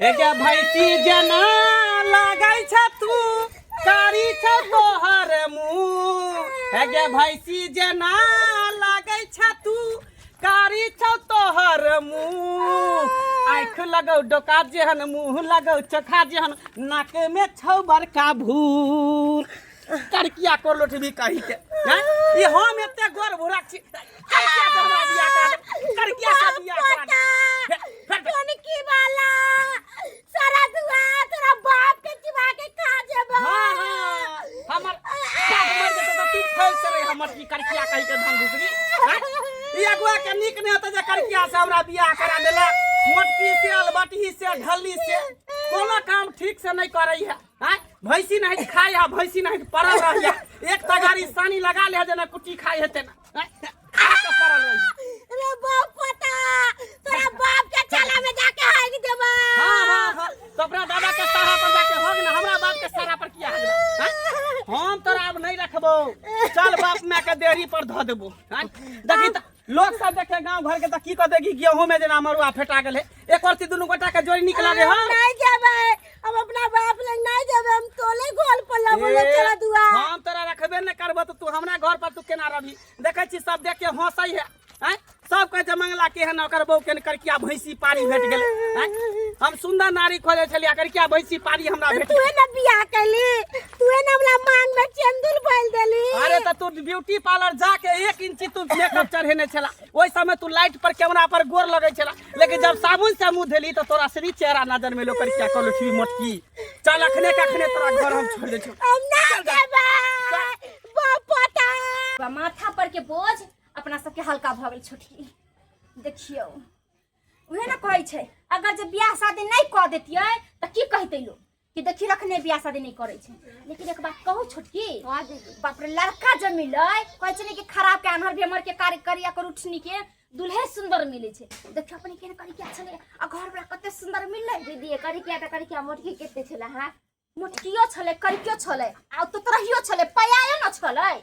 एगे भैंसी जेना लागै छ तू कारी छ तोहर मुँह एगे भैंसी जेना लागै छ तू कारी छ तोहर मुँह आँखि लगौ डोका जेहन मुँह लगौ चोखा जेहन नाक में छौ बड़का भूर करकिया को लोटबी कही के हैं? ई हम एते गोर भूरा छी करकिया से हमरा बियाह करा दे करकिया से बियाह करा दे हे, हे, टोनकी वाला सारा दुआ तोरा बाप के चिबा के खा जेबो। हाँ हाँ हमर बाप मर जेतै तऽ तू फैल से रही हमर की करकिया कही के धन घुसरी हैं? ई अगुआ के नीक नहि होतै जे करकिया से हमरा बियाह करा देलक मोटकी से अलबटही से ढल्ली से कोनो काम ठीक से नहि करै है हैं? भैंसी नहीं खाय है भैंसी नहीं पड़ल रही है एक तगारी सानी लगा ले जेना कुट्टी खाय हेतै ना हैं? खा के पड़ल रही रे बाप पता तोरा बाप के छाला में जाके हाइक देबा। हाँ हाँ हाँ तो अपना दादा के सारा पर जाके होग ना हमरा बाप के सारा पर किया हगना हैं? हम तोरा अब नहीं रखबो चल बाप माय के देहरी पर धऽ देबो हैं? देखी त लोग सब देखे गांव घर के त की कहते कि गेहूं में जेना मरुआ फेटा गेल है एक और दुनू गोटा के जोड़ी निक लागे हम हँ नहीं जेबै, हम अपना बाप लग नहीं जेबै, हम तोले गोल पर लबो चला दुआ। हम तोरा रखबे नहीं करबो तो तू हमरा घर पर तू केना रहबी देखै छी सब देख के हंसै है आँय? सब कहै छै मंगला केहन ओकर बहू केहन करकिया भैंसी पारी भेट गेलै आँय? हम सुंदर नारी खोजै छलियै करकिया भैंसी पारी हमरा भेट तूहे ना बियाह कैली, तूहे ना हमरा मांग में चेंदूर भर देली। अरे तऽ तू ब्यूटी पार्लर जाके एक इंची तू मेकअप चढ़ेने छला ओहि समय तू लाइट पर कैमरा पर गोर लगै छला लेकिन जब साबुन से मुंह धोली तऽ तोरा असली चेहरा नजर में लोकर क्या कहलो छी मोटकी चल अखने के अखने तोरा घर हम छोड़ दै छियौ हम ना चल जा। जेबै बाप पता। माथा पर के बोझ अपना सबके हल्का भऽ गेल। छोटकी देखियौ उहे ने कहै छै अगर जे बियाह शादी नहि कऽ देतियै तऽ की कहतै लोग कि देखी रखने बियाह शादी नहि करै छै। लेकिन एक बात कहू छोटकी, बाप रे लड़का जे मिलै कहै छै ने कि खराब के आन्हर भेमर के कार्य करिया कर उठनी के दुल्हे सुंदर मिलै छै। देखियौ अपने केहन करिया छलै आ घर वाला कते सुंदर मिललै। दीदी करिया तऽ करिया मोटकी कते छलै? हाँ मोटकियो छलै करिकियो छलै आ तोतरहियो छलै पयायो न छलै।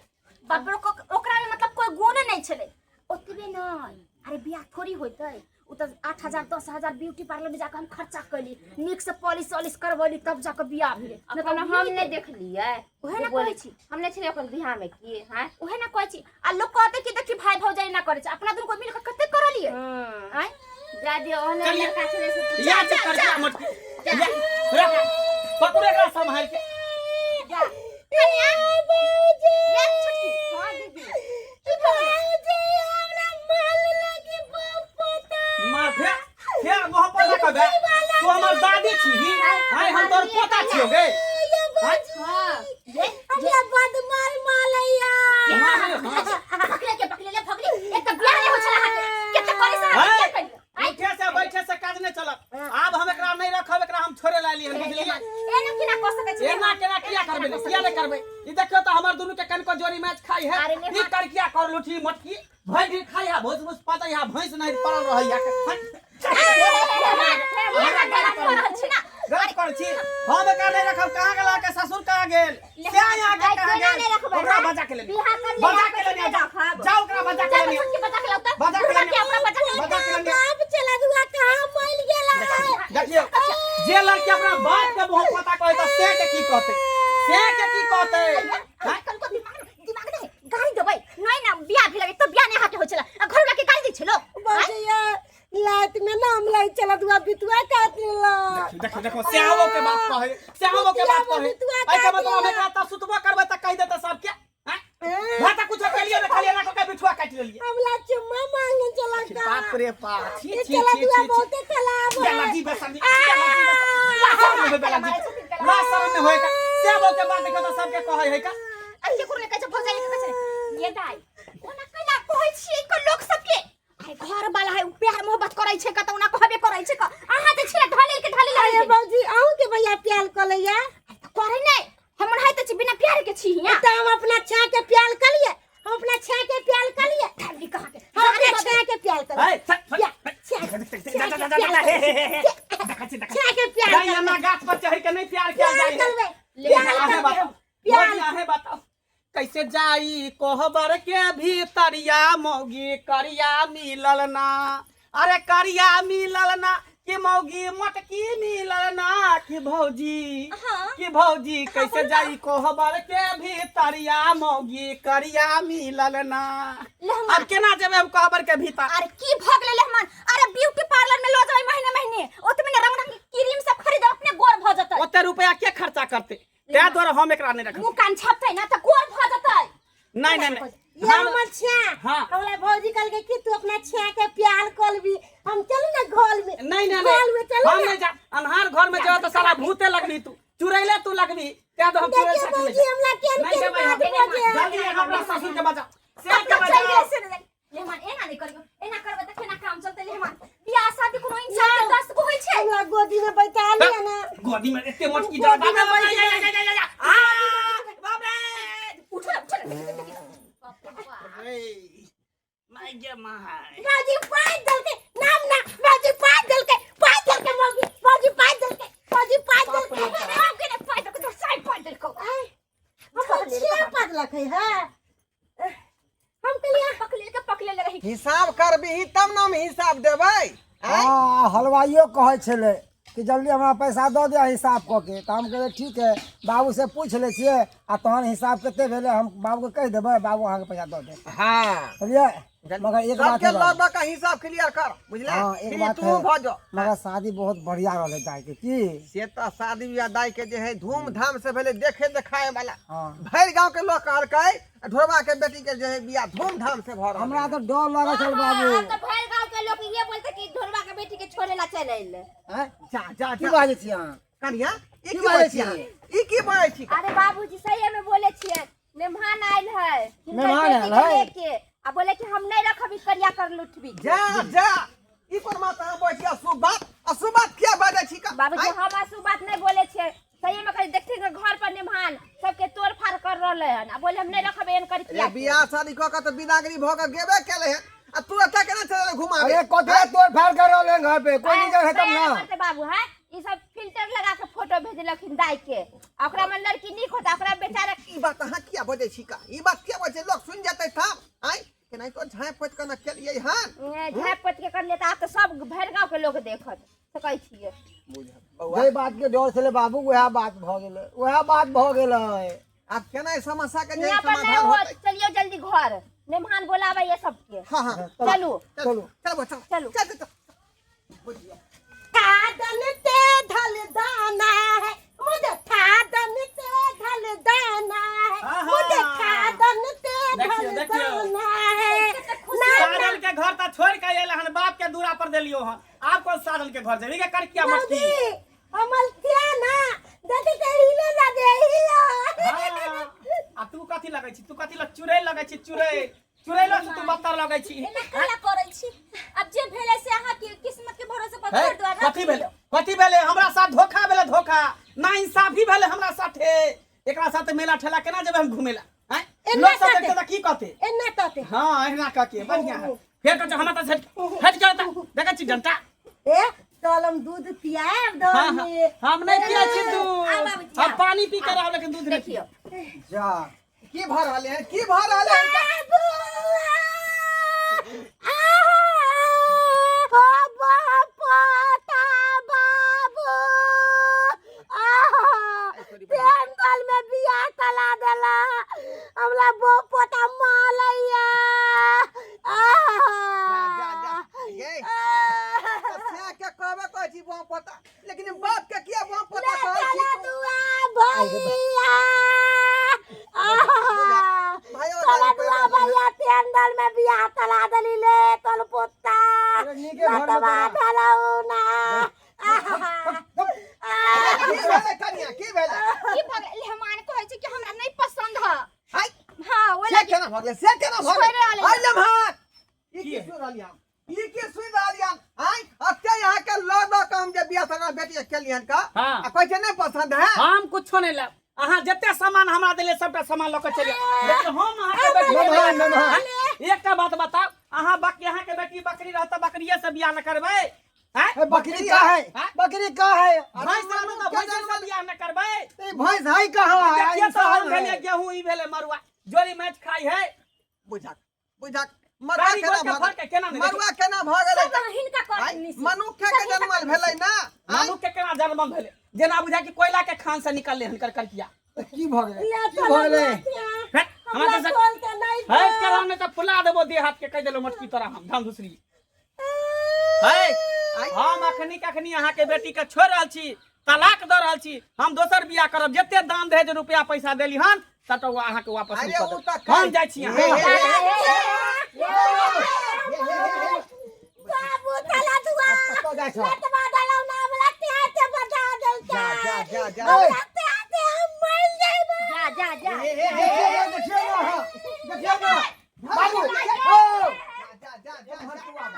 बाप रे ओकरा में मतलब कोई गुण नहीं छलै। ओतबे नहीं अरे बियाह थोड़ी होतै उ तऽ 8000 10,000 ब्यूटी पार्लर में जाके हम खर्चा कैली नीक से पॉलिश वॉलिश करबैली तब जाके बियाह भेलै। नहि तऽ अपन हम बियाह नहि देखलियै उहे ने जे बोलै कहै छी। हम नहि छलियै ओकर बियाह में की? हाँ उहे ने कहै छी आ लोग कहतै कि देखी भाई भौजाई ना करै छै अपना दुनू को मिल के कते करलियै। आँय जा दियौ ओहने चलिए। लड़का छलै से या चुप कर जा मोटकी या रख पकड़ो एकरा संभाल के। जा कन्या या छोटकी। हाँ दीदी भौजी हमरा माल लगी बाप पता। मार फेर फेर मुँह पर ना कहबे तू हमर दादी छी आय हम तोर पोता छियो गे। ये भौजी हाँ हमरा बदमाल मालैया। पकड़े के पकड़े ले पकड़े एक तऽ बियाह नहि होइ छलै अहाँके कते करै से अहाँ हैं? के करियै? आँय? उठे से बैठे से काज नहीं चलत आब हम एकरा नहीं रखब एकरा हम छोड़े लाली हन बुझलियै? एना केना कऽ सकै छी? एना केना किया करबै ने किया नहीं करबै? ई देखियौ तऽ हमर दुनू के कनको जोड़ी मैच खाई है। अरे ने ई करकिया कर लुठी मोटकी भरि दिन खाई है भोज भोज पचै है भैंस नहीं पड़ल रहै है। गलत करै छी हम एकरा नहीं रखब। कहाँ गेल अहाँके ससुर कहाँ गेल से यहाँ के कहाँ कोना गेल? नहि रखबै, ओकरा हाँ? बजा के लेने बियाह कर ले, बजा के लेने नहि जाओ रखब। जाओ ओकरा बजा के लेने बजा के लाउ तऽ बजा के लेने के अपना बजा के बजा के लेने। बाप चला दुआ कहाँ मर गेला? देखियौ जे लड़की अपना बाप के बहुत पता कहै तऽ से के की कहतै से के की कहतै? अहाँ कनको दिमाग दिमाग नहीं गाली देबै नहीं ना बियाह भेलै तऽ बियाह नहीं हाथे होइ छलै आ घर वाला के गाली दै छै लोग। भौजी ये लात में नाम लाई चला दुआ बितुआ काट लेला। देखो देखो श्यामो के बात कहे श्यामो के बात कहे ऐ के मतलब हम एकरा त सुतबो करबै त कहि देतै सबके हैं? भाता कुछ कलिए ने खाली एना क के बिठुआ काटि लेलिए। हमला चुम्मा मांगे चला का। बाप रे बाप छी ये छी चला छी दुआ छी बहुते खराब है। बेला जी बेसन जी बेला जी बेसन ला शरम में होय बेला जी ला शरम में होय का श्यामो के बात देखो त सबके कहै है का। आ केकरो ने कहै छै भौजाई के कहै छै ये दाई ओना कैला कहै छियै को लोक सबके आइ घर वाला है उ प्यार मोहब्बत करै छै कत ओना कहबे करै छै क अहाँ जे छियै ढलेल के ढलेल अरे भौजी अहूँ के भैया प्याल कलैया? करै नै हमर है त छी बिना प्यार के छी हियां। तऽ हम अपना छा के प्याल कलिए हम अपना छा के प्याल कलिए ढाली कहाँ के हम अपना छा के प्याल कलिए ए चल या, छा जा जा जा जा हे हे हे हे देखै छी देखै छा के प्याल जाई एना गाछ पर चढ़ के नहीं प्यार किया प्याल जाए करबै लेकिन प्याल अहें करबै बताओ हम, प्याल अहें बताओ कैसे जाई कोहबर के भीतरिया मौगी करिया मिलल ना अरे करिया मिलल ना कि मौगी मोटकी मिलल ना कि भौजी हाँ। कि भौजी कैसे जाई कोहबर के भीतरिया मौगी करिया मिलल ना। लेहमान। अब केना जेबै हम कोहबर के भीतर? अरे की भऽ गेलै लेहमान? अरे ब्यूटी पार्लर में लऽ जेबै महीने महीने, ओतबे ने रंग रंग के क्रीम सब खरीद अपने गोर भऽ जेतै। ओते रुपया के खर्चा करते, तै दुआरे हम एकरा नहि रखबै। मुँह कान छपतै ना तऽ गोर भऽ जेतै। नहीं नहीं नहीं ये हमर छिया। हाँ। हमरा भौजी कहलकै कि तू अपना छिया के प्यार करबी, हम चलू ना घर में। नहीं नहीं घर में नहीं, चलू हम ना। नहीं जा। अन्हार घर में जाओ तो साला भूते लगबी, तू चुड़ैले तू लगबी, तै तो हम चुड़ैल देखिए साथ नहीं भौजी हमरा केन नहीं केन जेबै बात हम। बजे। जल्दी हमरा ससुर के बचा, से के चल गेल बचा। से नहीं। लेहमान एना नहीं करियो, एना करबै तऽ केना काम चलतै लेहमान? बियाह शादी कोनो इंसान के 10 गो होइ छै। हमरा गोदी में बैठा लिया ना। गोदी में एते मोटकी जा, गोदी में बाप रे, जा, जा, जा, जा, जा। आ, बाप रे। उठो ना, उठो ना, देखियो, देखियो। रे, my गे my. भौजी पाइ देलकै नाम ना, भौजी पाइ देलकै, पाइ देलकै मौगी, भौजी पाइ देलकै, भौजी पाइ देलकै। बाप के ने पाइ देलको, तोहर साइ पाइ देलको। आय, हमर छिया पादलक है। हाँ, हम कहलियै पकड़े के पकड़े ले रही। हिसाब करबही तब ने हम हिसाब देबै। आँय? हाँ, हलवाइयो कहै छलै कि जल्दी हमरा पैसा दऽ दिअ हिसाब कऽ के, तऽ हम कहलियै ठीक है, बाबूसँ पूछि लै छियै आ तहन हिसाब कते भेलै हम बाबूके कहि देबै, बाबू अहाँके पैसा दऽ देत। हाँ बुझलियै? मगर एक बात सबके है बाबू। लऽ दऽ के हिसाब क्लियर कर, बुझले? हाँ, एक फिर बात तू है। भऽ जो। मगर शादी बहुत बढ़िया रहलै दाइ के की। से तऽ शादी बियाह दाइ के जे है धूमधाम से भेलै, देखे देखाए वाला। हाँ। भरि गाँव के लोग कहलकै ढोरबा के बेटी के जे है बियाह धूमधाम से भऽ रहल। हमरा तऽ डर लगै छल बाबू। आब तऽ भरि गाँव के लोग ये बोलते कि ढोरबा के बेटी के छोड़े ला चल अइले। आँय? जा जा की जा। बाजै छी अहाँ? कनिया, ई की की बाजै बाजै छी अहाँ? छी? ई की बाजै छी? अरे बाबूजी सही में बोले छियै, मेहमान आयल है, हिनकर मेहमान बेटी आयल के है? लेके, आ बोले कि हम नहीं रखब ई करिया कर लुटबी। जा जा, ई कोन बात अहाँ बाजै छी? अशुभ बात, अशुभ बात किया बाजै छी का? बाबूजी आँय? हम अशुभ बात नहीं बोले छियै, सही में कही देखते के घर पर मेहमान सबके तोड़ फाड़ कर रहले हन आ बोले हम नहीं रखब एहन कर रे किया। बियाह शादी कऽ के तऽ बिदागरी भऽ के गेबे केले हन आ तू एतऽ केना चल घुमाबे? अरे कथी तोड़ फाड़ कर रहलै हन घर पे? कोई नहीं है तब ना। करते बाबू है, ई सब फिल्टर लगा के फोटो भेजलखिन दाई के, आ ओकरा में लड़की नीक होता, ओकरा बेचारा। ई बात अहाँ किया बजै छी का? ई बात किया बजै? लोग सुनि जेतै तब। आँय, केनाहितो झाँपि पोति कऽ ने केलियै हन। झाँपि पोति के करलियै तऽ आब तऽ सब भरि गाँव के लोग देखत सकै छियै। बौआ, जे बात के डर छलै बाबू वएह बात भऽ गेलै, वएह बात भऽ गेलै। आब केना ई समस्या के जे यहाँ पर नहीं समाधान हो, होतै? चलियो जल्दी घर, मेहमान बोलाबै ये सबके। हाँ हाँ, चलू चलू चलू चलू चलू। चल चल बुझिया। थादन ते धल दाना है मुझे, थादन ते धल दाना है आहा। मुझे, थादन ते देखियौ, धल देखियौ। दाना है ना। साधन के घर तऽ छोड़ के अयल हन, बाप के दूरा पर देलियो हन, आब कोन साधन के घर जेबी के करकिया मटकी? भौजी हमर थिया ना देखै ते हिलो लगे हिलो। हाँ, आ तू कथी लगै छी? तू कथी लग चुड़ैल लगै छी? चुड़ैल चुड़ैलो से तू बदतर लगै छी। एना काला करै छी? अब जे भेलै से अहाँ के किस्मत के भरोसे पर हे, छोड़ दो। कथी भेलै? कथी भेलै? हमरा साथ धोखा भेलै, धोखा ना इंसाफी भेलै हमरा साथे। एकरा साथे मेला ठेला केना जेबै हम घुमे ला? आँय? एना लोग सब कहते। देखते तऽ की कहते? एना तते। हाँ, एना कह के बढ़िया है। फेर कहै छै, हमरा तऽ हटि हटि जाओ तऽ देखै छी डंटा। ए चल हम दूध पियाब हाँ, हाँ, दही। हम नहीं पियै छी आब दूध, आबै छी, हम आब। पानी पी के रहब लेकिन दूध नहीं देखियौ। पियब। जा। की भऽ रहलै हन? की भऽ रहलै हन? बाबू आहा हो पोता बाबू आहा, पेंडल में बियाह तला देला हमरा, बो पोता मालैया। जा जा जा आहा गे, तऽ से के कहबे कहै छी बम पोता, लेकिन बाप के किया बम पोता कहै छी चला तू? दुआ भैया आहा, भाई ओ चला गाड़ी दुआ पर भैया, पेंडल में बियाह तला देली ले तोल पोता। अरे नीके घर में लतवा तला। ढलौ ना। आहा की भेलै कनिया, की भेलै? की भऽ गेल? मेहमान कहै छै कि हमरा नहीं पसंद है। हाय। हाँ, ओहि से लागी केना भऽ गेलै? से केना भऽ छोड़ि गेलै? रहलै। आइ लम्हा ई की? की सुनि रहलियै हम? ई की सुनि रहलियै हम? आँय, एते अहाँके लऽ दऽ कऽ हम जे बियाह सगा बेटी के केलियन का, हाँ। आ कहै छै नहि पसंद है? हम कुछो नहीं लेब, अहाँ जते सामान हमरा देले सबटा सामान लऽ के चलि जाउ, लेकिन हम अहाँके बेटी मेहमान, मेहमान। हाँ? एकटा बात बताउ अहाँ, बक अहाँके बेटी बकरी रहत तऽ बकरिये से बियाह न करबै? हैं? ए, बकरी का है? हाँ? बकरी का है? भैंस रहत तऽ भैंसे से बियाह न करबै? ई भैंस है कहाँ? देखिए तऽ इंसान हम है। भेलै गेहूं, ई भेलै मरुआ, जोरी मैच खाई है। बुझक बुझक। मरुआ कारी केना गोल के भऽ फड़ के केना गेलै नहि मरुआ केना भऽ गेलै सब हिनका कर आँय, मनुखे के जनमल भेलै ना आँय, मनुख के केना जनमल भेलै जेना बुझा कि कोयला के खान से निकलले हनकर करकिया तऽ की भऽ गेलै या की भऽ गेलै हेट, हमरा हमरा तऽ टोल के नहीं हट के हम तऽ फुला देबो देह हाथ के कहि देलो मोटकी तोरा हम धाम धुसरी है हम अखनी के अखनी अहाँ के बेटी के छोड़ रहल छी तलाक दऽ रहल छी हम दोसर बियाह करब जते दान दहेज रुपया पैसा देली हन सबटा ओ अहाँ के वापस हम अरे कऽ ओ देब। तऽ हम जाइ छी हे, अहाँ हे, हे, हे, बाबू तला दुआ कतऽ जाइ छह? लतवा डालो ना हमरा त्याते बता देलकै जा जा जा जा हमरा त्याते हम मर जाइबे जा जा जा हे, हे, हे, देखियौ ने, देखियौ ने अहाँ, देखियौ ने। बाबू ओ जा जा जा एम्हर तू आब,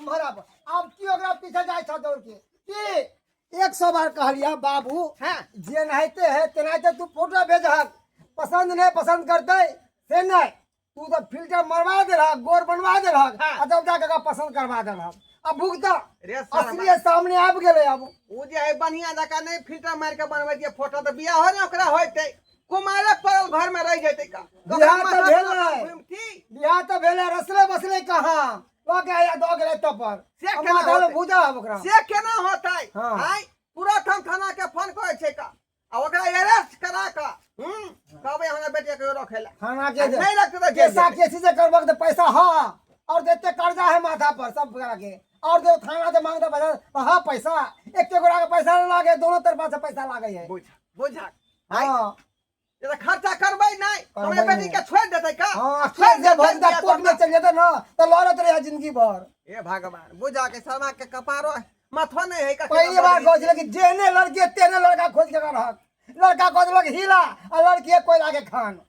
एम्हर आब। आब की ओकरा पीछे जाइ छह दौड़ के की 100 बार कहलिया बाबू हाँ। जे नहाइते है तेनाहिते तू फोटो भेजहक पसंद नहीं पसंद करते से नहीं तू तो फिल्टर मरवा देलहक गोर बनवा देलहक हाँ। आ तब जाके ओकरा पसंद करवा देलहक अब भुगत रे साला। असली सामने आबि गेलै आब ओ जे है बढ़िया जकाँ नहि फिल्टर मारि के बनबै छियै फोटो तऽ बियाह ने ओकरा होइतै कुमारे पड़ल घर में रह जैतै का बियाह तऽ भेल नहि। घुमती बियाह तऽ भेलै रसले बसले कहाँ लऽ के आया दऽ गेलै तब पर से अब केना माथा मे होतै? भूजा आब ओकरा से केना होतै हाँ। आय तुरंत हम थाना के फोन करै छै का आ ओकरा अरेस्ट करा का हम कहबै हमरा बेटिया के रखे ला थाना के नहीं रखते तऽ जेल केसा जेतै। केसी से करबक तऽ पैसा हाँ और देते कर्जा है माथा पर सब गोरा के और जो थाना से मांगता पैसा हाँ पैसा एक गोरा के पैसा नहीं लागे दोनों तरफा से पैसा लागे है बुझा बुझा आय हाँ ये तऽ खर्चा करबै नहि करबै हमरा बेटी नहि। के छोड़ि देतै का हाँ छोड़ि केस जे देतै भऽ जेतै बियाह कोर्ट में करना। चलि जेतै ना तऽ लड़त रहे जिंदगी भर हे भगवान बुझा के शर्मा के कपारो माथो नहीं है का पहली बार कहै छलै कि जेहने लड़की है तेहने लड़का खोज के रहक लड़का कह देलक हीला आ लड़की है कोयला के खान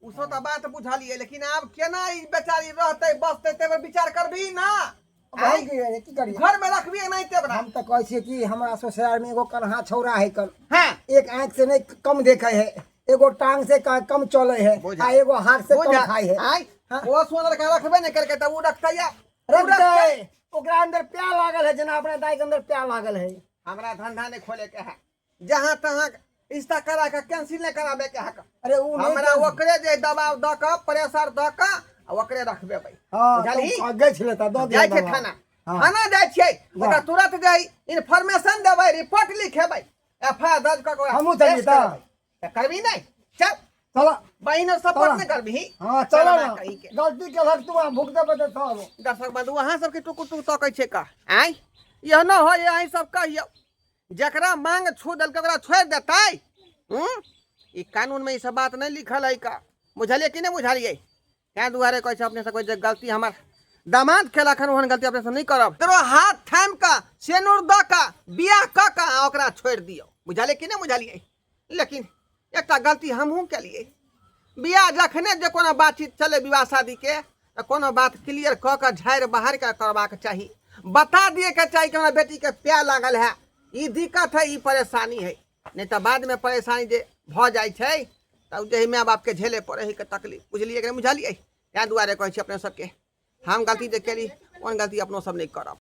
उ सब तऽ बात बुझलियै लेकिन आब केना ई बेचारी रहतै बसतै तै पर विचार करबही ना अब हम की करियै, की करियै घर में रखबी एनाहिते बना हम तऽ कहै छियै कि हमरा ससुराल में एगो कन्हा छौड़ा है कल हाँ एक आँख से नहीं कम देखे है एगो टांग से कम चले है बुझा। आ एगो हाथ से कम बुझा खाए है आय हाँ। ओ सोनर के रखबे नहीं करके तऽ उ रखतै या उ रखतै रखतै। ओकरा अंदर प्यार लागल है जेना अपना दाई के अंदर प्यार लागल है हमरा धंधा नहीं खोले के है जहाँ तहाँ रिश्ता करा के कैंसिल नहीं कराबे के है अरे उ नहीं हमरा ओकरे जे दबाव दऽ कऽ प्रेशर दऽ कऽ आ ओकरे रखबे भाई हां बुझलही तो आगे छले त दऽ जाइ दिअ छै दबाव। थाना हाँ। थाना जाइ छियै वाह। ओकरा तुरंत जाइ इन्फॉर्मेशन देबै रिपोर्ट लिखेबै एफ I R दर्ज कऽ के ओकरा हमहूँ चलियै केस तऽ। करबै। तऽ करबी नहि चल चल बहिन सपोर्ट चल। नहि करबही हां चल चल ना कही के। गलती केलक तू आ भुगते पड़तै सब दर्शक बंधु अहाँ सबके टुकुर टुकुर तकै छै का आँय एहनो होइए अहीं सब कहियौ जकरा मांग छू देलकै ओकरा छोड़ि देतै हूँ ई कानूनमे ई सब बात नहि लिखल है का बुझलियै कि नहि बुझलियै ताहि दुआरे कहै छै अपने सबके जे गलती हमर दामाद केलक हन ओहन गलती अपने सब नहि करब तोरो हाथ थामि कऽ सेनुर दऽ कऽ बियाह कऽ कऽ आ ओकरा छोड़ि दियौ बुझलियै कि नहि बुझलियै लेकिन एकटा गलती हमहूँ केलियै बियाह जखने जे कोनो बातचीत चलै विवाह शादीके तऽ कोनो बात क्लियर कऽ कऽ झाड़ि बाहर कऽ करबाक चाही बता दिएके चाही कि हमरा बेटीके प्यार लागल है ई दिक्कत है ई परेशानी है नहि तऽ बादमे परेशानी जे भऽ जाइ छै तऽ ओ जे है माय बापके झेले पड़ै है के तकलीफ बुझलियै कि नहि बुझलियै ताहि दुआरे कहै छी अपने सबके हम गलती जे केली ओहन गलती अपनो सब नहि करब।